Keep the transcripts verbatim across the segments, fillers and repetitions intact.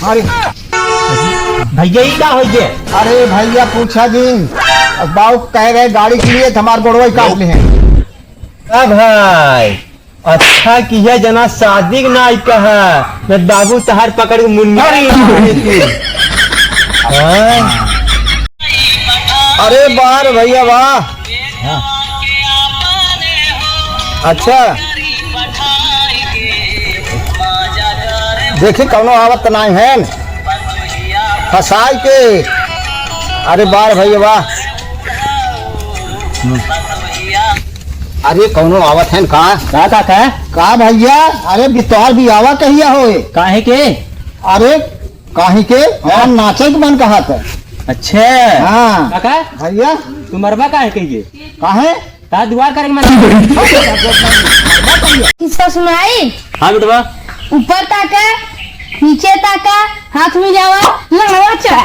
अरे भैया, ई का होइ गए? अरे भैया, पूछा जिन, बाऊ कह रहे गाड़ी के लिए तो हमार गोड़वा ही काट लिए हैं। अब भाई, अच्छा किया जना शादी के नाई कहा, न बाबू तहार पकड़ के मुंडी अरे! मारे तू। हाँ? अरे वाह रे भैया, वाह। अच्छा, देखी कौनो आवत त नाई है फंसाई के। अरे वाह रे भैया, वाह। हम्म। अरे कौनो आवत है का? का, का, का? का भैया? अरे बितौर भी आवा कहिया होए? काहे के? अरे काहे के? हाँ। हम नाचे के मन कहा था। अच्छा। हाँ। काका? भैया? तू मरबा काहे कहिए? काहे? ता दुआर करे के मन। किस्सा सुनाई? हाँ बेटवा। ऊपर ताका, नीचे ताका, हाथ मिलावा, लड़वा चढ़ा।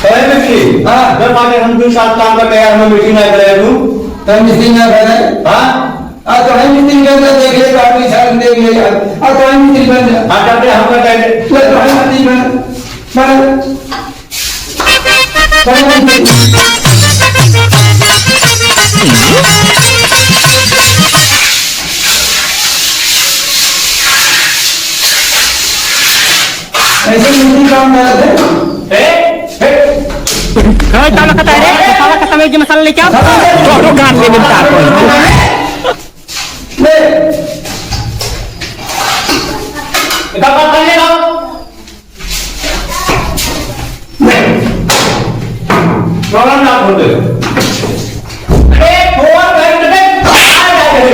अरे मिस्त्री, हाँ। जब आके हम दो साल काम करते यार, हमें मिस्त्री ना करे तू। तो मिस्त्री ना करे? हाँ। आ तो है मिस्त्री बन जा, देख ले, तो आदमी साथ देख ले यार। आ तो है मिस्त्री बन जा। हाँ, करते हम कर देंगे। ले तो है मिस्त्री बन। बन। ऐसे मिस्त्री काम करत है। ए, ए। काय ताला खता है रे? ताला खता है, ये मसाला लेके आओ। तो, तो गान ले मिलता है। ले। इधर बात कर ले ना। Program ना खोल दे। अरे, फोन कर दे। आ जा रे।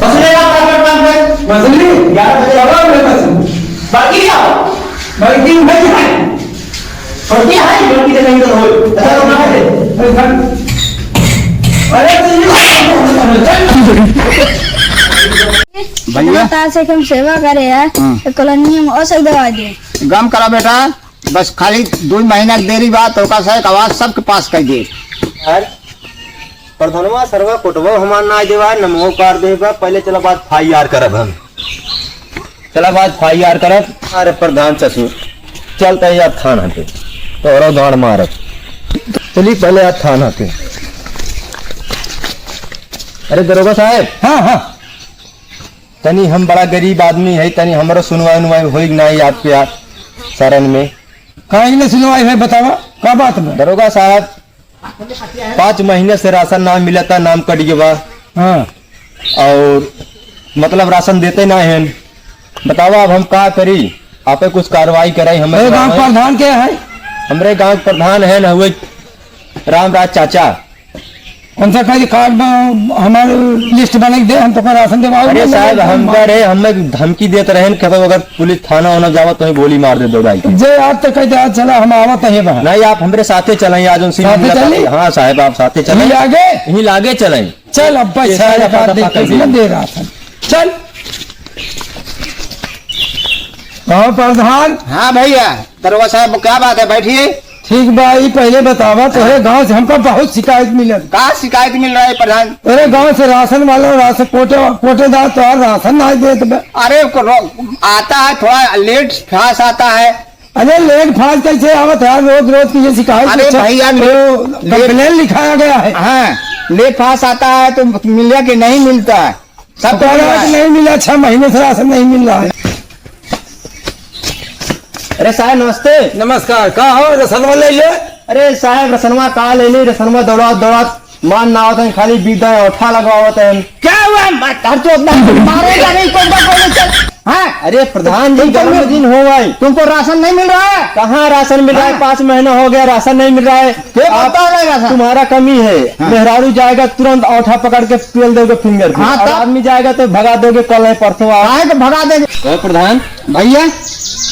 मसले का कर, कर, कर। मसले? ग्यारह बजे program है मसले। बाकी क्या? बाकी नहीं है। छोटी है, छोटी से नहीं तो हो। ऐसा तो ना है। अरे, अरे, तो ये भैया। तार से हम सेवा करे यार, हाँ। तो कॉलोनी में और सब दवा दे। गम करा बेटा, बस खाली दुइ महीना के देरी बा, तो ओका से एक आवाज सबके पास कर दे। यार, प्रधानवा सरवा कोटवा हमार ना देवा, नमो कार देवा, पहले चला बात फाई यार करब हम। चला बात फाई यार करब। अरे प्रधान ससुर, चलते यार थाना पे, तोहरो गाड़ मारब। चली पहले यार थाना पे। अरे दरोगा साहब। हाँ, हाँ। तनी हम बड़ा गरीब आदमी है, तनी हमरो सुनवाई उनवाई होई कि नाई आपके यार शरण में? काहे न सुनवाई है, बतावा, का बात बा? दरोगा साहब, पाँच महीने से राशन ना मिलता, नाम कट गवा। हाँ। और मतलब राशन देते ना हैं, बतावा अब हम का करी? आपे कुछ कार्रवाई कराई। हमरे गाँव प्रधान के है? हमरे गाँव प्रधान है ना, हुए रामराज चाचा। उनसे कह दे, कार्ड में हमारे लिस्ट बना के दे, हम तोका राशन देवाओ। अरे साहब, हम कह रहे, हमें धमकी देत रहे कि अगर पुलिस थाना होना जावा तो हमें गोली मार दे दौड़ाई के। जे आज तक कहते, आज चला, हम आवत है बाहर। नहीं, आप हमरे साथे चलें, आज उनसे साथे मुलाकात चली? हाँ साहब, आप साथे चलें। यहीं लागे? यहीं लागे चलें। चल, अब ये पैसा सारा एक आध पता दे, पता दे राशन। चल। कहो प्रधान। हाँ भैया। दरोगा साहब, क्या बात है? बैठिए। ठीक बा, ई पहले बतावा, तोहरे गाँव से हमका बहुत शिकायत मिलल। का शिकायत मिल रहा है प्रधान? तोहरे गाँव से राशन वाला, राशन कोटे, कोटेदार तोहार राशन नाहीं देत बा। अरे, को-, रो-, आता है, थोड़ा लेट फास्ट आता है। अरे, लेट फास्ट कैसे आवत है? रोज रोज की ये शिकायत अरे कुछ भैया, तो लेट, लेट कंप्लेन लिखाया गया है। हाँ, लेट फास्ट आता है तो मिल के नहीं मिलता है। सब तो कह रहा है कि नहीं मिला, छह महीने से राशन नहीं मिल रहा है। अरे साहब नमस्ते। नमस्कार, का हो रसनवा ले ले? अरे साहब रसनवा का ले ले, रसनवा दौड़ात दौड़ात मान ना आवत है, खाली बीदा औठा लगवावत है। क्या हुआ? मार, हर चोट ना मारेगा नहीं, कौन सा बोले चल? हाँ? अरे प्रधान जी, तुमको गरम दिन हो भाई। तुमको राशन नहीं मिल रहा है? कहाँ राशन मिल रहा है? हाँ। पाँच महीना हो गया, राशन नहीं मिल रहा है। के आप, बता रहा है राशन? तुम्हारा कमी है। हाँ। मेहरारू जाएगा तुरंत औठा पकड़ के पेल दोगे फिंगर पे। हाँ, और तब? आदमी जाएगा तो भगा दोगे, कल है परसों आओ। काहे को भगा देंगे? कहो प्रधान। भैया।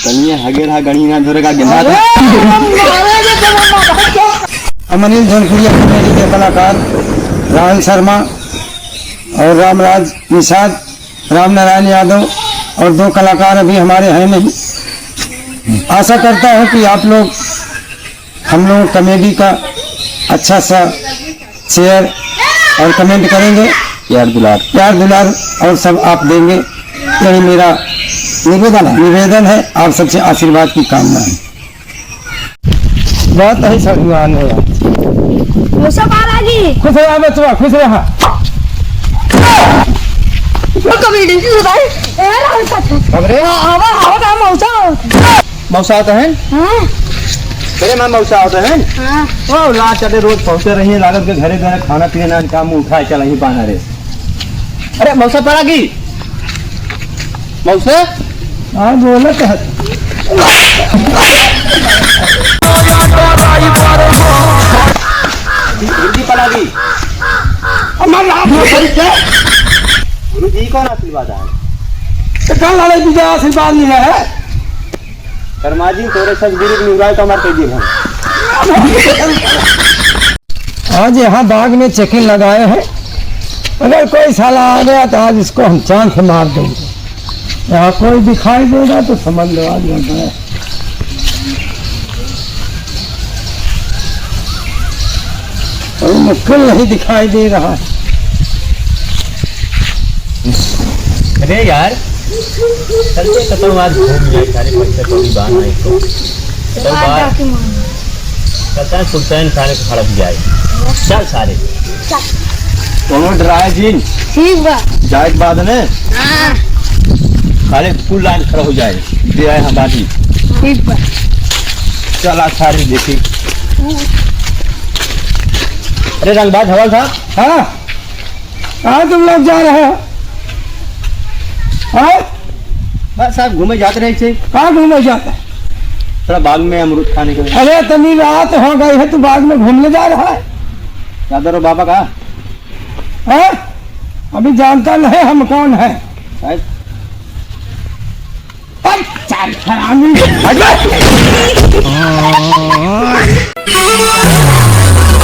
तनिए हगे रहा गणी ना धरे का गेंदा अरे, था। हम मारेंगे जब हम मारेंगे। हम अनिल धनखुरिया कमेटी के कलाकार राहुल शर्मा और रामराज निषाद, रामनारायण यादव और दो कलाकार अभी हमारे हैं नहीं। आशा करता हूँ कि आप लोग हम लोग कमेटी का अच्छा सा शेयर और कमेंट करेंगे। प्यार दुलार। प्यार दुलार और सब आप देंगे, यही मेरा निवेदन है। निवेदन है, आप सबसे आशीर्वाद की कामना है। बात है सर, मान है यार। मौसा पारा जी। खुश रहा बचवा, खुश रहा। वो कभी नहीं होता है। ए, राहुल का था। खबरे? हाँ, हवा, हवा का मौसा। मौसा होता है? हाँ। अरे माँ, मौसा होता है? हाँ। ओ, ला चले, रोज पहुँचे रहिए, लागत के घरे घरे खाना पीना, काम उठाए चला ही पाना रे। अरे मौसा पड़ा की? मौसा? हाँ, बोलत है। गुरुजी पड़ा की? हमार नाम है गुरुजी। गुरुजी कौन आशीर्वाद है? तो कल वाले तुझे आशीर्वाद मिला है। कर्मा जी, तोरे सतगुरु के निहुराए तो हमार तेजी है। आज यहाँ बाग में चेकिंग लगाए हैं, अगर कोई साला आ गया तो आज इसको हम चांद से मार देंगे। यहाँ कोई दिखाई देगा तो समझ लो आज यहाँ गए। कोई मुश्किल नहीं दिखाई दे रहा है। अरे यार, चलते कतौ आज घूम जाए, सारे पैसे कौड़ी बान आए तो। चल बाहर। चलता है सुल्तान खाने को खड़ा हो जाए। चल सारे। चल। कौनो डराए जिन। ठीक बा। जाए के बाद ने। हाँ। सारे फुल लाइन खड़ा हो जाए। दे आए हम बाजी। ठीक बा। चल आज सारे देखी। अरे रंगबाज हवाल साहब। हाँ। कहाँ तुम लोग जा रहे हो? हाँ? बस साहब घूमे जात रहे थे। कहाँ घूमे जाता है? थोड़ा बाग में अमरूद खाने के लिए। अरे इतनी रात हो गई है, तू बाग में घूमने जा रहा है? दादा रो बाबा का? हाँ? अभी जानता नहीं हम कौन है। शायद। अरे, चाल हरामी।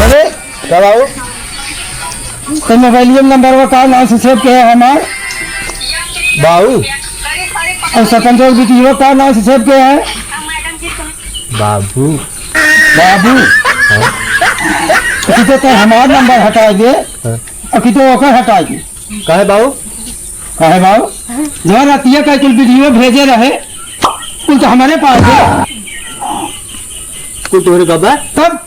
अरे, का बाबू? तो मोबाइलिया नंबर वो का नाम से सेव किया है हमार? बाबू। और सरपंच और बीटीओ का नाम से सेव किया है? बाबू। बाबू। हाँ। तो किते ते हमार नंबर हटा दे, हाँ। और किते ओकर हटा दे। काहे बाबू? काहे बाबू? जब रतिया का कुल वीडियो भेजे रहे, कुल तो हमारे पास है। कुल तोहरे बाबा? तब?